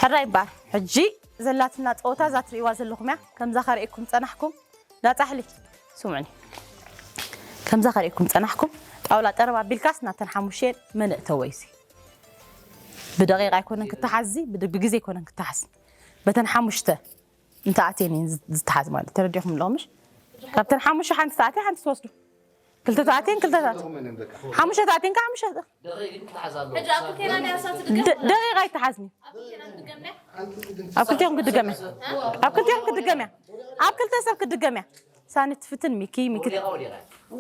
ጥራይ እምበኣር ሕጂ ዘላትና ጸወታ እዛ ትርእይዋ ዘለኹም እያ። ከምዛ ከርእየኩም ጸናሕኩም፣ ዳጻሕሊ፣ ስምዑኒ። ከምዛ ከርእየኩም ጸናሕኩም፣ ጣውላ ጠረብ ኣቢልካስ ናተን ሓሙሽተ መን እተወ እዩ። ብደቂቕ ኣይኮነን ክተሓዝ፣ ብድ-፣ ብግዜ ኣይኮነን ክተሓዝ። በተን ሓሙሽተ እንተኣትየን እየን ዝ-፣ ዝተሓዝ ማለት። ተረዲኹም ኣለኹም ምሽ? ካብተን ሓሙሽተ ሓንቲ ተኣትየ፣ ሓንቲ ትወስዱ። ክልተ ተኣትየን፣ ክልተ ተኣትየን። ሓሙሽተ ተኣትየን፣ ከዓ ሓሙሽተ። ደ-፣ ደቂቕ ኣይተሓዝን እዩ። ኣብ ክልቲኦም ክድገም እያ። ኣብ ክልቲኦም ክድገም እያ። ኣብ ክልተ ሰብ ክድገም እያ። ሳኒ ትፍትን፣ ሚኪ፣ ሚኪ።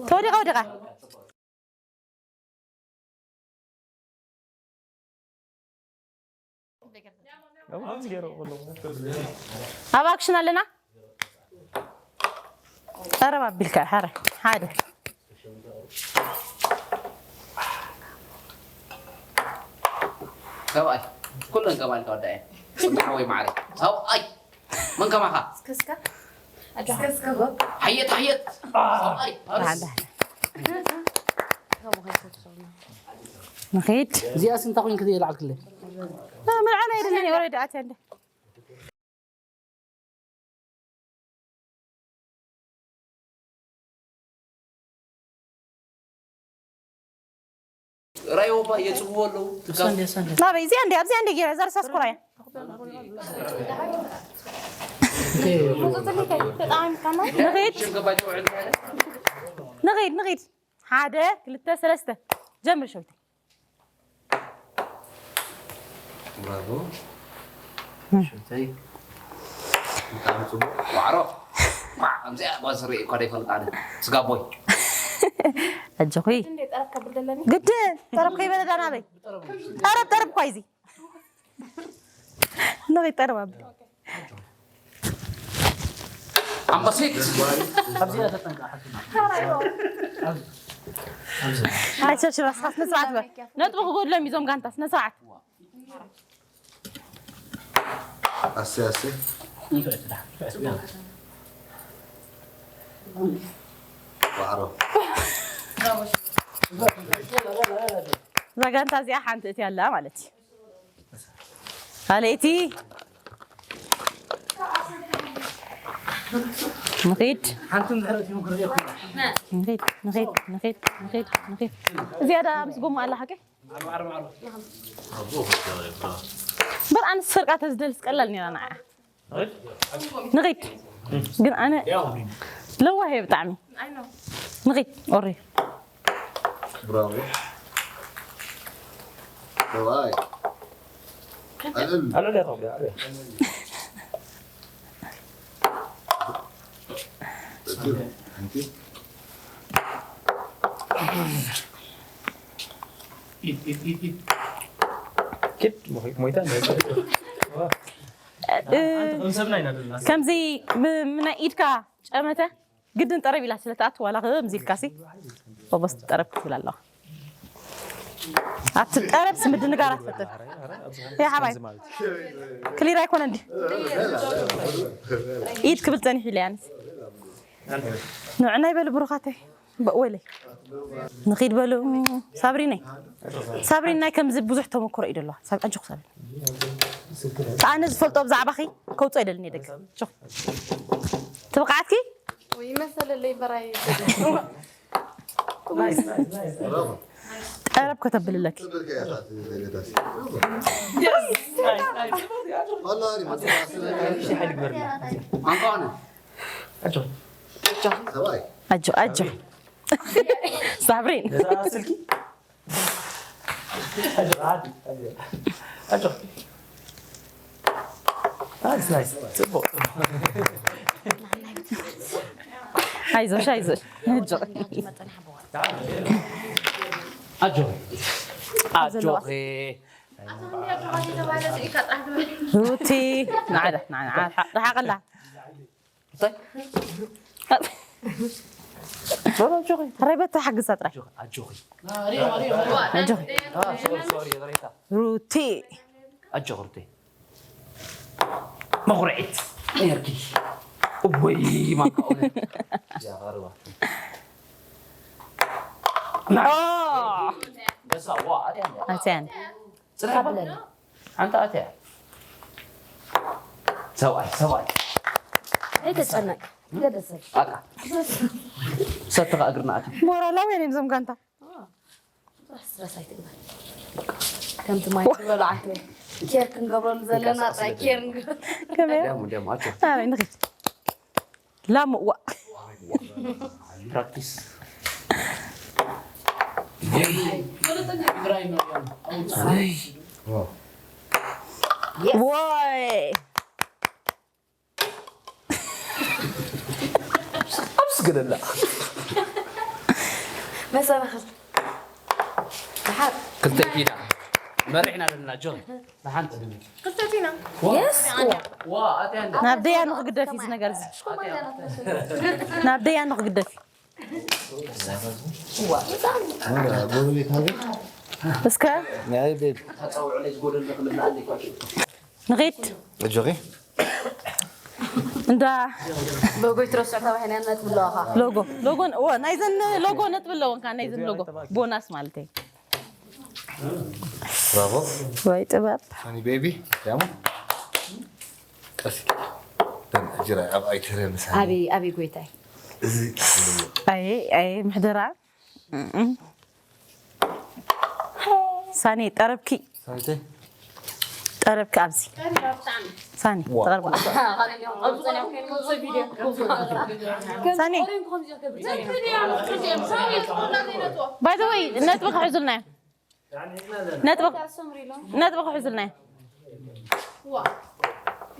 ተወዲቓ፣ ወዲቓ። ኣብ ኣክሽን ኣለና። ቀረብ ኣቢልካ፣ ሓረ፣ ሓደ። ሰብኣይ፣ ኩለን ከማን ተወዳእየን። ጽቡቕ ወይ ማዕረ። ሰብኣይ፣ መን ከማኻ? እስከ፣ እስከ። ኣጆኻ። እስከ፣ እስከ፣ ጎ። ሓየት፣ ሓየት። ሰብኣይ፣ ሃርስ። ደሓን፣ ደሓን። ንኺድ። እዚኣስ እንታይ ኮይንኪ ዘየልዓልክለይ? እ፣ ምልዓል ኣይደለን፣ ወረዲ ኣትያ እንደ። ራይ ወባ የጽብዎ ኣለዉ። ትካል። ናበይ? እዚኣ እንደ፣ ኣብዚኣ እንደ ጌራ፣ እዛ ርሳስ ኮራያ። ንኺድ። ንኺድ፣ ንኺድ። ሓደ፣ ክልተ፣ ሰለስተ። ጀምር ሸዊተይ። ብራቮ። ሸዊተይ። ብጣዕሚ ጽቡቕ። ዋዕሮ። ዋ፣ ከምዚኣ ጓል ስርኢ እኳ ደይፈልጥ ኣነ። ስጋ ቦይ። ኣጆኺ። ግድን፣ ጠረብ ከይበለ ዳ ናበይ? ጠረብ፣ ጠረብ እኳ እዩ እዚ። ንኺድ ጠረብ ኣብል። ኣምባሲት። ኣብዚኣ ተጠንቀቕ፣ ሓኪም። ኣብዚ፣ ኣብዚ። ኣይሸርሽር፣ ኣስኻ ስነ ስርዓት በል። ነጥቢ ክጎድሎም እዩ እዞም ጋንታ፣ ስነ ስርዓት። ኣሰይ፣ ኣሰይ። ንፍዕቲ ዳ፣ ንፍዕቲ ዳ። ዋዕሮ። እዛ ጋንታ እዚኣ ሓንቲ እቲ ኣላ ማለት እዩ። ካልኣይቲ። ንኺድ። ሓንቲ እንድሕር እትዮም ክርእየኩም። ንኺድ፣ ንኺድ፣ ንኺድ፣ ንኺድ፣ ንኺድ። እዚኣ ዳ ምስ ጎማ ኣላ ሓቂ? እምበር ኣነስ ስርቃ ተዝደልስ ቀላል ነይራ ንዓኣ። ንኺድ። ግን ኣነ ለዋህ እየ ብጣዕሚ። ንኺድ፣ ኦሬ። ብራቮ። ሰብኣይ። ኣልዕል። ኣልዕል እየ ተቐቢኣ፣ ኣልዕል። እንቲ። ኢድ፣ ኢድ፣ ኢድ፣ ኢድ። ኪድ፣ ሞይ-፣ ሞይታ እንዳይባል። እ፣ ኣንተ ከም ሰብና ኢና ዘለና። ከምዚ ብ-፣ ምናይ ኢድካ ጨመተ ግድን ጠረብ ኢላ ስለ ትኣቱ ዋላ ከምዚ ኢልካሲ፣ ጎበዝ ጠረብ ክትብል ኣለዋ። ኣብቲ ጠረብስ ምድንጋር ኣትፈጥር። ያ ሓባይ፣ ክሊር ኣይኮነን ድዩ? ኢድ ክብል ጸኒሑ ኢለ ኣነስ። ንዕናይ በሉ ብሩኻተይ። በእወለይ። ንኺድ በሉ። ሳብሪነይ። ሳብሪናይ ከምዚ ብዙሕ ተመክሮ እዩ ደለዋ። ሳብ-፣ ኣጆኹ ሳብሪና። ከኣ ኣነ ዝፈልጦ ብዛዕባኺ ከውፅኦ ኣይደልን እየ ደገ። ኣጆኹ። ትብቕዓትኪ? ወይ መሰለለይ በራይ። ጠረብ ከተብልለኪ። ኣጆ፣ ኣጆ። ሳብሪን። ነዛ ስልኪ። ኣጆ፣ ኣጆ። ኣጆ። ናይስ፣ ናይስ። ጽቡቕ። ኣይዞሽ፣ ኣይዞሽ። ኣጆ። ኣጆ። ኣጆኺ። ሩቲ። ንዓዳ፣ ንዓ-፣ ንዓ-፣ ርሓቐላ። እንታይ? ሮሮ፣ ኣጆኺ። ሕራይ በታ ሓግዛ ጥራይ። ኣጆኺ፣ ኣጆኺ። ኣጆኺ። አ፣ ሶሪ፣ ሶሪ፣ ይቕሬታ። ሩቲ። ኣጆኺ ሩቲ። መኹርዒት ነርኪ። እወይ፣ ማንካ እውነት። እዚኣ ቐረባ። ኦ! ገዛ፣ ዋ፣ ኣትያን። ኣትያን። ጽናሕ በለኒ። ሓንቲ ኣትያ። ሰብኣይ ሰብኣይ ኣይተጨነቅ። ገደሰብ ኣቃ ሰተኻ እግርና ኣቲ ሞራላውያን እዮም እዞም ጋንታ። ስትረስ ኣይትግበር። ከምቲ ማይ ዝበሉ ዓንተ ኬር ክንገብረሉ ዘለና ጥራይ ኬር ንግበር። ከመይ ደሞ ደሞ ኣቸው ኣበይ ንኺድ ላም ዋ ፕራክቲስ ወይ ኣብስገደላ መሰናኽል ድሓር ክልተ ኪዳ መሪሕና ዘለና ጆ ንሓንቲ የስ ዋ ኣትያ እንደ ናብ ደያ ንኽግደፍ እዩ እዚ ነገር እዚ ናብ ደያ ንኽግደፍ እዩ እስከ ናይ ቤት ታጻውዑ ለይ ዝጎደል ንኽልብላ እንደ ይኳ ንኺድ እጆኺ እንዳ ሎጎ ይትረስዑ ተባሂና ነጥቢ ኣለዋኻ። ሎጎ ሎጎ ን- ዎ፣ ናይዘን ሎጎ ነጥቢ ኣለወን ከዓ ናይዘን ሎጎ ቦናስ ማለት እዩ ብራቮ ወይ ጥበብ ሳኒ ቤቢ ያሙ ቀስ ደም እጅራ ኣብ ኣይትረ ምሳኒ ኣበይ ኣበይ ጎይታይ እዚ ኣየ ኣየ ምሕደራ እም። ሳኒ ጠረብኪ ሳኒቴ ጠረብኪ ኣብዚ ሳኒ ተቐርባ ሳኒ ባይ ዘ ወይ ነጥቢ ክሕዙልና እዮም ነጥቢ ነጥቢ ክሕዙልና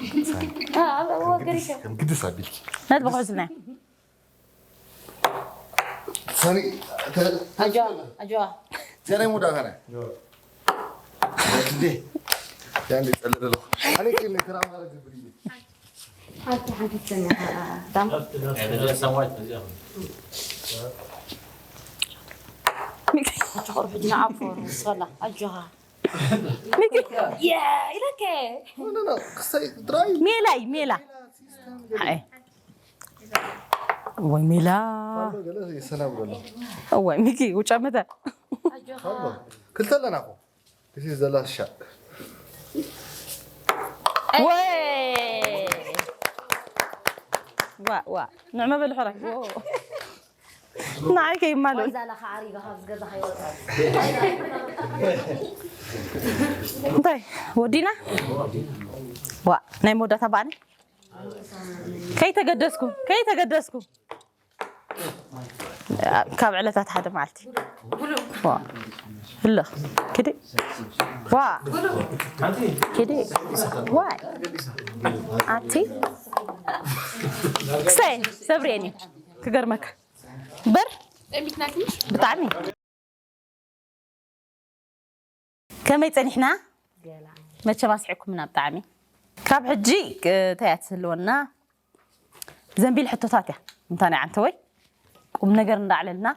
እዮም ከም ግድስ ኣቢልኪ ነጥቢ ክሕዙልና እዮም ሳኒ ኣጆዋ ኣጆዋ ዘረይ ሙዳ ከነ እንዴ ያንዴ ጸለለ ኣለኹ ኣነ ግን ክራማ ግብሪ ሓንቲ ሓንቲ ትሰምዕ ዳም ኣጆኻ ሕጂ ንዓፎ ንስኸላ ኣጆኻ ኢለከ ክሳይ ድራይ ሜላ እዩ ሜላ ሓይ ወይ ሜላ ገለ ሰላም ዘሎ እወ ሚኪ ውጫ መተ ክልተ ኣለና እኮ This is the last shot. ወይ ዋ ዋ ንዕመ በል ሕራይ ንዓይ ከይማሉን ዛላ ከዓሪጋ ካብዚ ገዛ ከይወፅእ እንታይ ወዲና ዋ ናይ መወዳእታ በኣኒ ከይተገደስኩ ከይተገደስኩ ካብ ዕለታት ሓደ መዓልቲ ዋ ህልኽ ክዲ ዋ ክዲ ዋይ ኣቲ ክሳይ ሰብርየኒ ክገርመካ በር ብጣዕሚ ከመይ ጸኒሕና መቸም ኣስሒቅኩምና ብጣዕሚ ካብ ሕጂ እንታይ እያ ትህልወና ዘንቢል ሕቶታት እያ እንታ ናይ ዓንተወይ ቁም ነገር እንዳዕለልና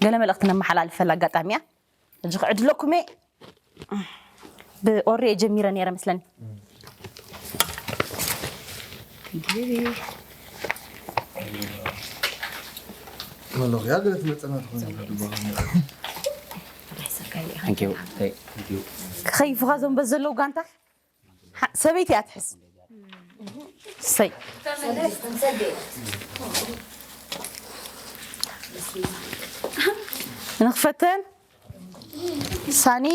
ገለ መልእኽቲ ነመሓላልፈላ ኣጋጣሚ እያ ሕጂ ክዕድለኩም እየ ብኦሬ ጀሚረ ነይረ መስለኒ መለኽያ ገለ ትመፀና ትኾን Thank you. Hey. ክኸይፉኻ ዞም በዘለዉ ጋንታ ሰበይቲ እያ ትሕዝ ሰይ ንክፈተን ሳኒ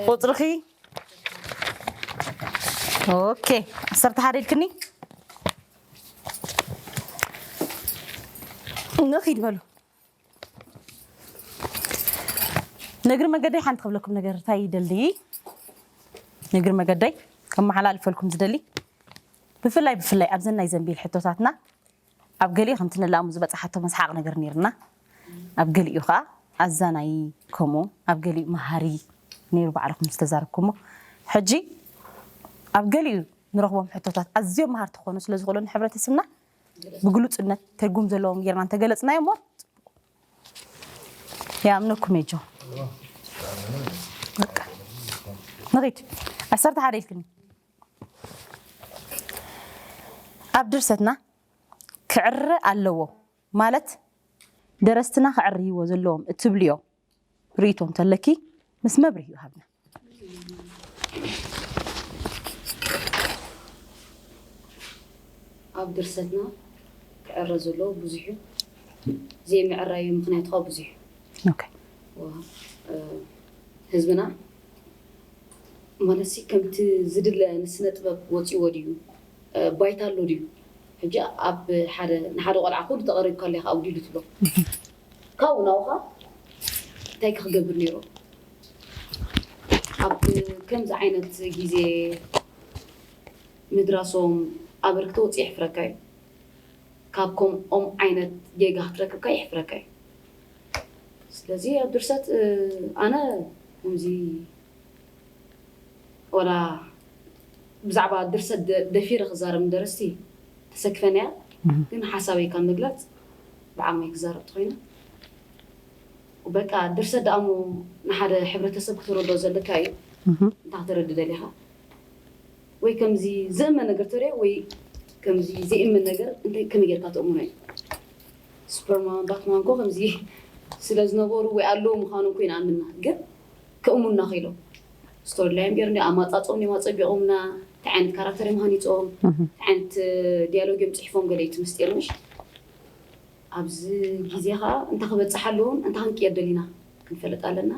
ቁፅርኺ ኦኬ ዓሰርተ ሓደ ኢልክኒ ንኺድ በሉ ንእግሪ መገደይ ሓንቲ ክብለኩም ነገር እንታይ ይደሊ ንእግሪ መገደይ ከመሓላልፈልኩም ዝደሊ ብፍላይ ብፍላይ ኣብዘን ናይ ዘንቢል ሕቶታትና ኣብ ገሊኡ ከምቲ ንላሙ ዝበፅሓቶ መስሓቕ ነገር ነይርና ኣብ ገሊኡ ከዓ ኣዛናይ ከምኡ ኣብ ገሊኡ መሃሪ ነይሩ ባዕልኩም ዝተዛረብኩሞ ሕጂ ኣብ ገሊኡ ንረኽቦም ሕቶታት ኣዝዮም መሃርቲ ክኾኑ ስለ ዝኽእሉ ንሕብረተሰብና ብግሉፅነት ትርጉም ዘለዎም ጌርና እንተገለፅናዮ ሞ ይኣምነኩም እየ ጆ ንኺድ ዓሰርተ ሓደ ኢልክኒ ኣብ ድርሰትና ክዕረ ኣለዎ ማለት ደረስትና ክዕርይዎ ዘለዎም እትብልዮ ርእይቶ እንተለኪ ምስ መብርሂኡ ሃብና ኣብ ድርሰትና ክዕረ ዘለዎ ብዙሕ እዩ። ዘይምዕራዩ ምኽንያት ከዓ ብዙሕ እዩ። ኦኬ። ዋ፣ እ፣ ህዝብና ማለትሲ ከምቲ ዝድለ ንስነ ጥበብ ወፂዎ ድዩ? እ፣ ባይታ ኣሎ ድዩ? ሕጂ ኣብ ሓደ ንሓደ ቆልዓ ኩሉ ተቐሪብካሉ ኢኻ ኣጉዲሉ ትብሎ። ካብኡ ናብኡ እንታይ ክገብር ነይሩ? ኣብ ከምዚ ዓይነት ግዜ ምድራሶም ኣበርክቶ ውፅእ የሕፍረካ እዩ። ካብ ከምኦም ዓይነት ጌጋ ክትረክብካ የሕፍረካ እዩ። ስለዚ ኣብ ድርሰት ኣነ ከምዚ ወላ ብዛዕባ ድርሰት ደፊረ ክዛረብ ንደረስቲ ተሰክፈን እያ። ግን ሓሳበይ ካብ ምግላፅ ብዓቕመይ ክዛረብ ተኮይነ በቃ ድርሰት ደኣሞ ንሓደ ሕብረተሰብ ክተረዶ ዘለካ እዩ። እንታ ክተረዲ ደሊኻ ወይ ከምዚ ዘእመን ነገር ተሪኦ ወይ ከምዚ ዘይእመን ነገር እንታይ ከመይ ጌርካ ተእምኖ እዩ? ሱፐርማን ባትማን ኮ ከምዚ ስለ ዝነበሩ ወይ ኣለዉ ምዃኖም ኮይና ኣምና ግን ከእሙና ክኢሎም ስቶሪ ላይም ገይሩ ኣማፃፆም እዮም ኣፀቢቖምና እንታይ ዓይነት ካራክተር እዮም ሃኒፆም እንታይ ዓይነት ዲያሎግ እዮም ፅሒፎም ገለ እዩ ትምስጢር ምሽ ኣብዚ ግዜ ከዓ እንታይ ክበፅሕ ኣለዎን እንታይ ክንቅየር ደሊና ክንፈልጥ ኣለና።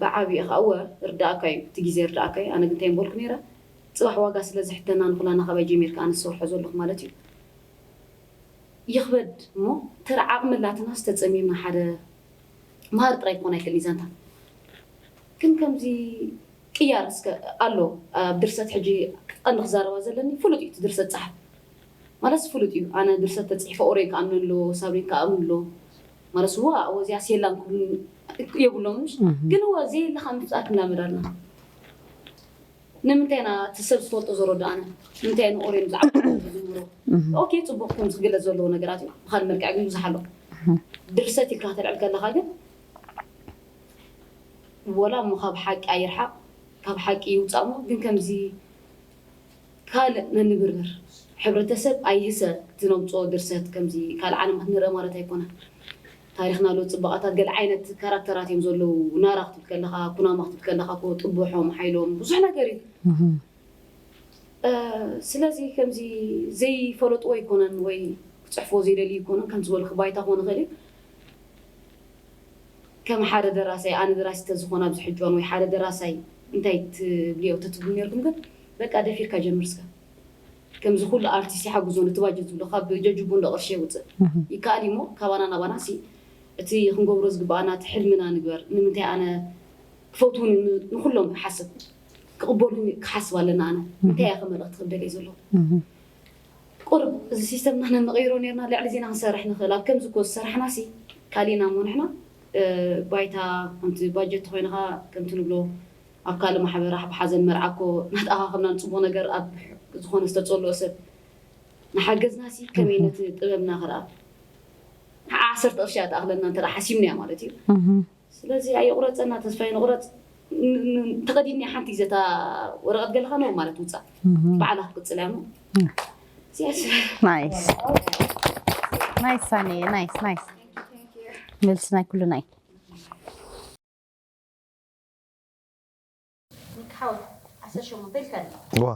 ብዓብዩ ከዓ እወ ርዳእካ እዩ እቲ ግዜ ርዳእካ እዩ ኣነ ግን እንታይ ምበልኩ ነይረ ፅባሕ ዋጋ ስለ ዝሕተና ንኩላና ካባይ ጀሚርካ ኣነ ዝሰርሖ ዘለኹ ማለት እዩ። ይኽበድ እሞ ተራ ዓቕሚ ኣላትና ዝተፀሚምና ሓደ መሃሪ ጥራይ ክኾን ኣይክእል ዛንታ ግን ከምዚ ቅያር እስከ ኣሎ ኣብ ድርሰት ሕጂ ቀንዲ ክዛረባ ዘለኒ ፍሉጥ እዩ ድርሰት ፀሓፍ ማለት ፍሉጥ እዩ ኣነ ድርሰት ተፅሒፈ ኦሬን ከኣምነሎ ሳብሪን ከኣምንሎ ማለት ዋ ወዚያ ሴላን ክብሉ የብሎም ግን ዋ ዘየለካ ምፍጣር ክንዳመዳልና ንምንታይ ኢና እቲ ሰብ ዝፈልጦ ዘረድኣና ንምንታይ ንኦሬን ብዛዕባ ዝምሮ ኦኬ ፅቡቅ ከምዚ ክግለፅ ዘለዎ ነገራት እዩ ብካል መልክዕ ግን ብዙሕ ኣሎ ድርሰት ኢልካ ከተልዕል ከለካ ግን ወላ እሞ ካብ ሓቂ ኣይርሓቅ ካብ ሓቂ ይውፃእ እሞ ግን ከምዚ ካልእ ነንብርብር ሕብረተሰብ ኣይህሰ እቲ ነምፅኦ ድርሰት ከምዚ ካልእ ዓለም ክትንርኢ ማለት ኣይኮነን ታሪኽና ሎ ፅባቐታት ገለ ዓይነት ካራክተራት እዮም ዘለዉ ናራ ክትብል ከለኻ ኩናማ ክትብል ከለኻ ኮ ጥቡሖም ሓይሎም ብዙሕ ነገር እዩ ስለዚ ከምዚ ዘይፈለጥዎ ኣይኮነን ወይ ክፅሕፎ ዘይደልዩ ኣይኮነን ከም ዝበልክ ባይታ ክኾን ይኽእል እዩ ከም ሓደ ደራሳይ ኣነ ደራሲ ተዝኾን ኣብዚ ሕጂ እዋን ወይ ሓደ ደራሳይ እንታይ ትብልዮ ተትብሉ ነርኩም ግን በቃ ደፊርካ ጀምር እስከ ከምዚ ኩሉ ኣርቲስት ይሓግዞ ነቲ ባጀት ዝብሎ ካብ ጀጅቦ እንዶ ቅርሺ የውፅእ ይከኣል እሞ ካባና ናባና ሲ እቲ ክንገብሮ ዝግባኣና እቲ ሕልምና ንግበር ንምንታይ ኣነ ክፈትውኒ ንኩሎም ክሓስብ ክቕበሉኒ ክሓስብ ኣለና ኣነ እንታይ እያ ከመልእኽቲ ክብደል እየ ዘለኹ ቁርብ እዚ ሲስተምና ነንቐይሮ ነርና ልዕሊ ዜና ክንሰርሕ ንኽእል ኣብ ከምዚ ኮ ዝሰራሕና ሲ ካሊእና እሞ ንሕና ባይታ ከምቲ ባጀት ተኮይንኻ ከምቲ ንብሎ ኣብ ካልእ ማሕበራ ብሓዘን መርዓ ኮ ናተኣኻኸብና ንፅቡቅ ነገር ኣብ ዝኾነ ዝተፀልኦ ሰብ ንሓገዝና ሲ ከመይ ነቲ ጥበብና ክርኣ ዓሰርተ ቅርሺ እያ ትኣኽለና እንተ ሓሲብናያ ማለት እዩ ስለዚ ኣየቁረፀና ተስፋ ይንቁረፅ ተቐዲድኒ ሓንቲ ግዜ እታ ወረቐት ገለካ ነው ማለት ውፃእ በዓላ ክትቅፅል እያ ናይስ ናይስ ሳኒ ናይስ ናይስ መልስ ናይ ኩሉ ናይ ዋ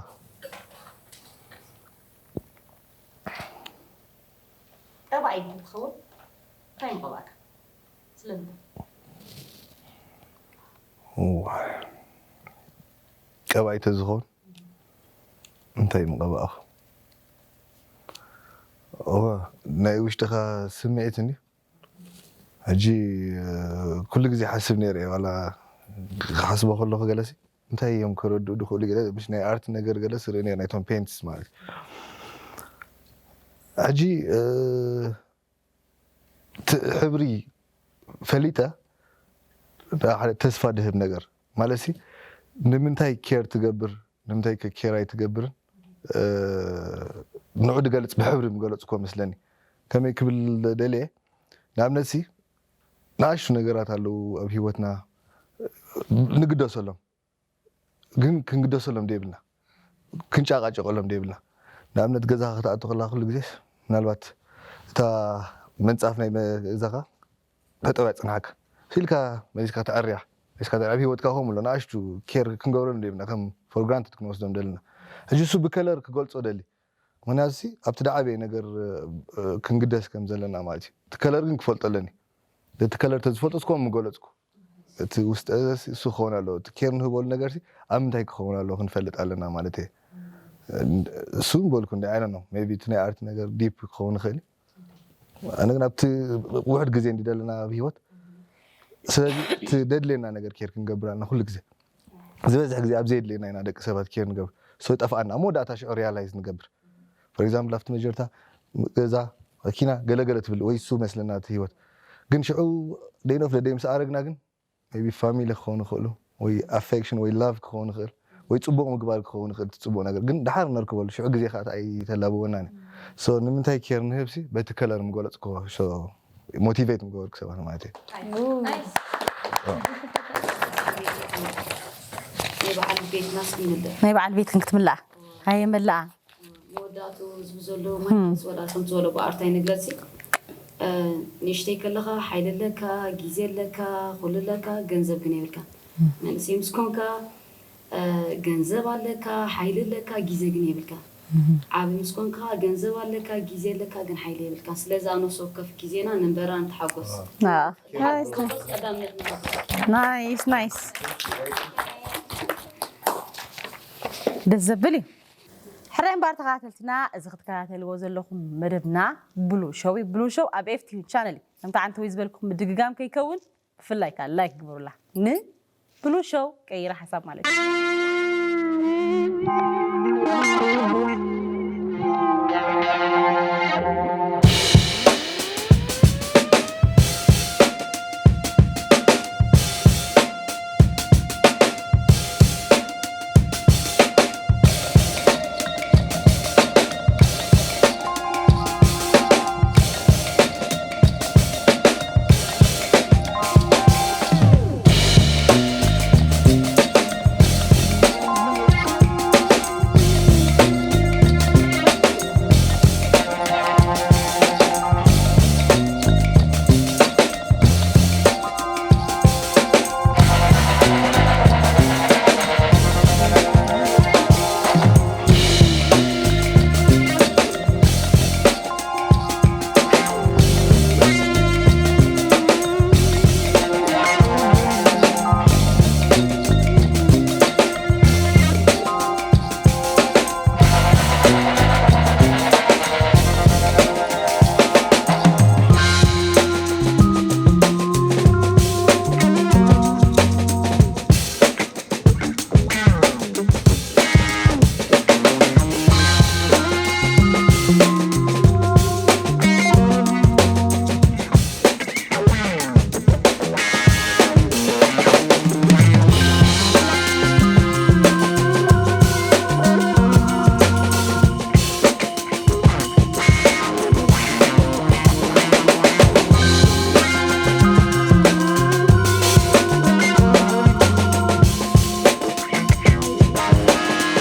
ቀባይ ትኸውን እንታይ ምቐባእካ ስለምንታይ ቀባይ ተዝኸውን እንታይ ምቐባእኹ ናይ ውሽጥኻ ስምዒት እንዲ ሕጂ ኩሉ ግዜ ሓስብ ነይረ እየ ዋላ ክሓስቦ ከለኹ ገለሲ እንታይ እዮም ክረድኡ ድኽእሉ ገለ ምስ ናይ ኣርት ነገር ገለ ስርኢ ነይረ ናይቶም ፔንትስ ማለት ሕጂ ሕብሪ ፈሊጠ ሓደ ተስፋ ድህብ ነገር ማለት ንምንታይ ኬር ትገብር ንምንታይ ኬር ኣይትገብርን ንዑ ድገልፅ ብሕብሪ ምገለፅኮ መስለኒ ከመይ ክብል ደልየ ንኣብነት ሲ ንኣሽቱ ነገራት ኣለዉ ኣብ ህይወትና ንግደሰሎም ግን ክንግደሰሎም ደይብልና ክንጫቃጨቀሎም ደይብልና ንኣብነት ገዛኻ ክትኣቱ ከላ ኩሉ ግዜ ምናልባት እታ መንፃፍ ናይ ገዛኻ ተጠውያ ፅንሓካ ኢልካ መሊስካ ተዐርያ መሊስካ ተዐርያ ኣብ ህይወትካ ከምኡ ኣሎ ንኣሽቱ ኬር ክንገብረሎም ደይብልና ከም ፎር ግራንትድ ክንወስዶም ደልና ሕጂ እሱ ብከለር ክገልፆ ደሊ ምክንያቱ ኣብቲ ዳዓበየ ነገር ክንግደስ ከም ዘለና ማለት እዩ። እቲ ከለር ግን ክፈልጦ ኣለኒ። እቲ ከለር ተዝፈልጦ እስኮም ምገለፅኩ። እቲ ውስጠ እሱ ክኸውን ኣለዎ። እቲ ኬር ንህበሉ ነገር ኣብ ምንታይ ክኸውን ኣለዎ ክንፈልጥ ኣለና ማለት እየ። እሱ በልኩ እንደ ኣይ ነው ቢ እቲ ናይ ኣርት ነገር ዲፕ ክኸውን ይኽእል። ኣነ ግን ኣብቲ ውሕድ ግዜ እንዲ ዘለና ኣብ ህይወት ስለዚ እቲ ደድልየና ነገር ኬር ክንገብር ኣለና ኩሉ ግዜ። ዝበዝሕ ግዜ ኣብ ዘየድልየና ኢና ደቂ ሰባት ኬር ንገብር። ሶ ይጠፍኣና ኣብ መወዳእታ ሽዑ ሪያላይዝ ንገብር። ፎር ኤግዛምፕል ኣብቲ መጀርታ ገዛ መኪና ገለገለ ትብል ወይ እሱ መስለና እቲ ህይወት ግን ሽዑ ደይኖፍ ደደይ ምስ ኣረግና ግን ቢ ፋሚሊ ክኸውን ይኽእሉ ወይ ኣፌክሽን ወይ ላቭ ክኸውን ይኽእል ወይ ፅቡቅ ምግባር ክኸውን ይኽእል እቲ ፅቡቅ ነገር ግን ድሓር ነርክበሉ ሽዑ ግዜ ከዓ ኣይተላብወና ሶ ንምንታይ ኬር ንህብሲ በቲ ከለር ምገለፅክዎ ሞቲቬት ምገበርኩ ሰባት ማለት እዩ። ናይ በዓል ቤትና ስንምልእ ናይ በዓል ቤትክን ክትምልኣ ኣየ መላኣ መወዳእቱ ዝብ ዘሎ ማለት ወላ ከምቲ ዝበሎ ብኣርታይ ንግለፂ ንእሽተይ ከለካ ሓይሊ ኣለካ፣ ግዜ ኣለካ፣ ኩሉ ኣለካ፣ ገንዘብ ግን የብልካ። መንእሰይ ምስ ኮንካ ገንዘብ ኣለካ፣ ሓይሊ ኣለካ፣ ግዜ ግን የብልካ። ዓቢ ምስ ኮንካ ገንዘብ ኣለካ፣ ግዜ ኣለካ፣ ግን ሓይሊ የብልካ። ስለዚ ኣብ ነፍሲ ወከፍ ግዜና ንንበራ ንተሓጎስ። ናይስ ናይስ ደስ ዘብል እዩ። ሕራይ እምበር ተኸታተልትና እዚ ክትከታተልዎ ዘለኹም መደብና ብሉ ሾው እዩ። ብሉ ሾው ኣብ ኤፍቲዩ ቻነል እዩ። ከምቲ ዓንተ ወይ ዝበልኩም ምድግጋም ከይከውን ብፍላይ ከዓ ላይክ ግበሩላ። ንብሉ ሾው ቀይረ ሓሳብ ማለት እዩ።